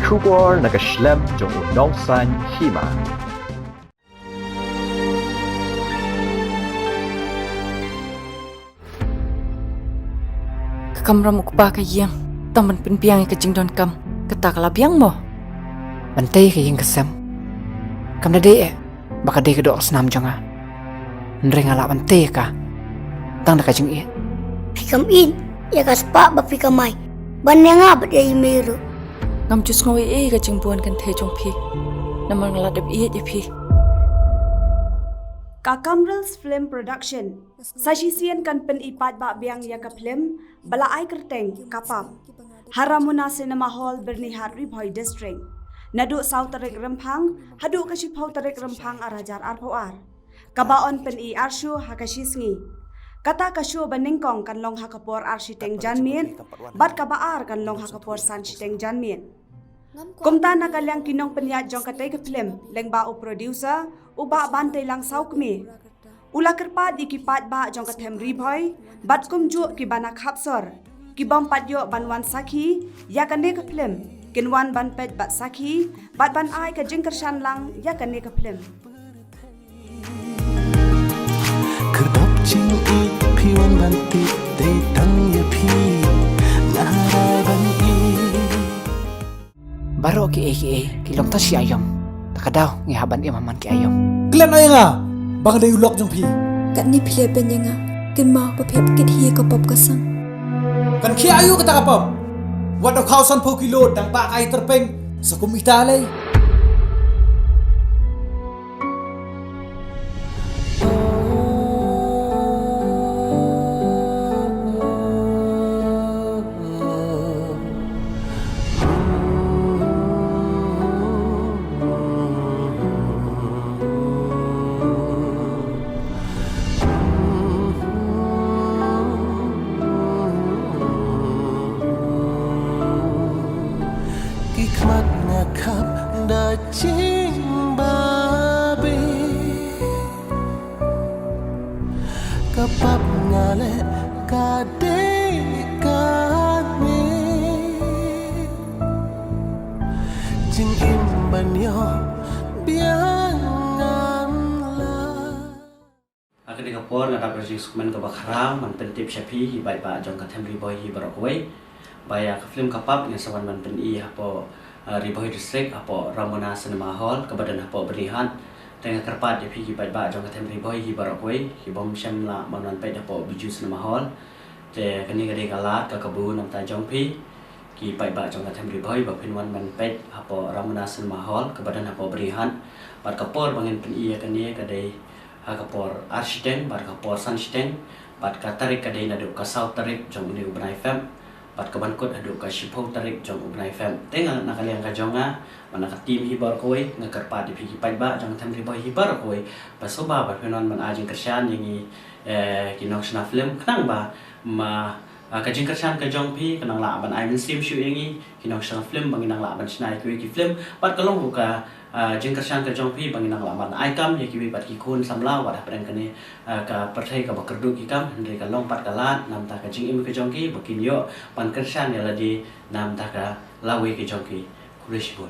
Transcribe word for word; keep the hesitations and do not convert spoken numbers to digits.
Khubor na ka shlem jong u nongsan hima. Ka kamram u kpa ka ïeng tang ban pynbiang ïa ka jingdonkam, kata ka la biang mo? Ban tei ka ïing ka sem. Kam da dei eh ba ka dei ka doh ka snam jong nga. Hynrei nga lah ban tei ïa ka tang da ka jingïeit. Phi kam ïeit ïa ka spah ba phi kamai ban ïa nga bad ïa i mei ruh. Ngam ju sngew ei ei ka jingbun kynthei jong phi, namar nga la dep ïeit ïa phi. Ka Kamrals Film Production sa shisien kan pyni paidbah biang ïa ka phlim ba la ai kyrteng Ka Pap ha Ramona Cinema Hall, Byrnihat, Ri Bhoi District, naduh saw tarik Rymphang haduh ka shiphew tarik Rymphang ar hajar arphew ar. Kaba yn pyni ar show ha ka shisngi. Kata ka show ba nyngkong kan long ha ka por ar shiteng janmiet bad kaba ar kan long ha ka por san shiteng janmiet. Kumta na ka liang ki nongpynïaid jong katei ka phlim lyngba u producer u Bah Banteilang Sawkmie, u la kyrpad ïa ki paidbah jong ka them Ri Bhoi bad kumjuh kiba na khap sor, ki bym pat ïoh ban wan sakhi ïa kane ka phlim, kin wan ban peit bad sakhi bad ban ai ka jingkyrshan lang ïa kane ka phlim. Khyrdop jingïeit phi wan ban tip, dei tang ïa phi nga rai ban ïeit. Baroh kiei kiei ki long tang shi aïom. Ta ka daw ngi hap ban im ha man ki aïom. Klet noh ïa nga ba nga dei u lok jong phi. Katne phi leh beiñ ïa nga, kynmaw ba phi hap kit hi ïa ka pop ka sang. Kan khie aïu kata ka pop? Wat da khaw sanphew kilo dang bah ka ai tyrpeng sa kum ita lei. Ki khmat nga khap da jingbabe. Ka pap nga leh ka dei kane. Jingim ban ïoh biang ngan lah. Ha kane ka por nga dap da ka jingsngewkmen kaba khraw ban pyntip sha phi ki paidbah jong ka them Ri Bhoi hi baroh kawei ba ïa ka phlim Ka Pap ngi sa wan ban pyni hapoh, ah, Ri Bhoi District hapoh Ramona Cinema Hall kaba don hapoh Byrnihat. Te nga kyrpad ïa phi ki paidbah jong ka them Ri Bhoi hi baroh kawei ki bym shym lah ban wan peit hapoh Bijou Cinema Hall. Te kane ka dei ka lad ka kabu na ka bynta jong phi ki paidbah jong ka them Ri Bhoi ba phin wan ban peit hapoh Ramona Cinema Hall kaba don hapoh Byrnihat. Bad ka por ba ngin pyni ïa kane ka dei ha ka por ar shiteng bad ka por san shiteng bad ka tarik ka dei naduh ka saw tarik jong une u bnai Feb bad ka ban kut haduh ka shiphew tarik jong u bnai Feb. Te nga na ka liang ka jong nga bad na ka team hi baroh kawei nga kyrpad ïa phi ki paidbah jong ka them Ri Bhoi hi baroh kawei ba sngewbha ba phin wan ban ai jingkyrshan ïa ngi, eh, ki nongshna phlim khnang ba ma, ah, ka jingkyrshan ka jong phi kan nang lah ban ai mynsiem shuh ïa ngi ki nongshna phlim ba ngin nang lah ban shna ïa kiwei ki phlim bad ka long ruh ka, ah, jingkyrshan ka jong phi ba ngin nang lah ban ai kam ïa kiwei pat ki khun samla wat hapdeng kane, ah, ka pyrthei kaba kyrduh ki kam. Hynrei ka long pat ka lad na ka bynta ka jingim ka jong ki ba kin ïoh ban kyrshan ïa lade na ka bynta ka lawei ka jong ki. Khublei shibun.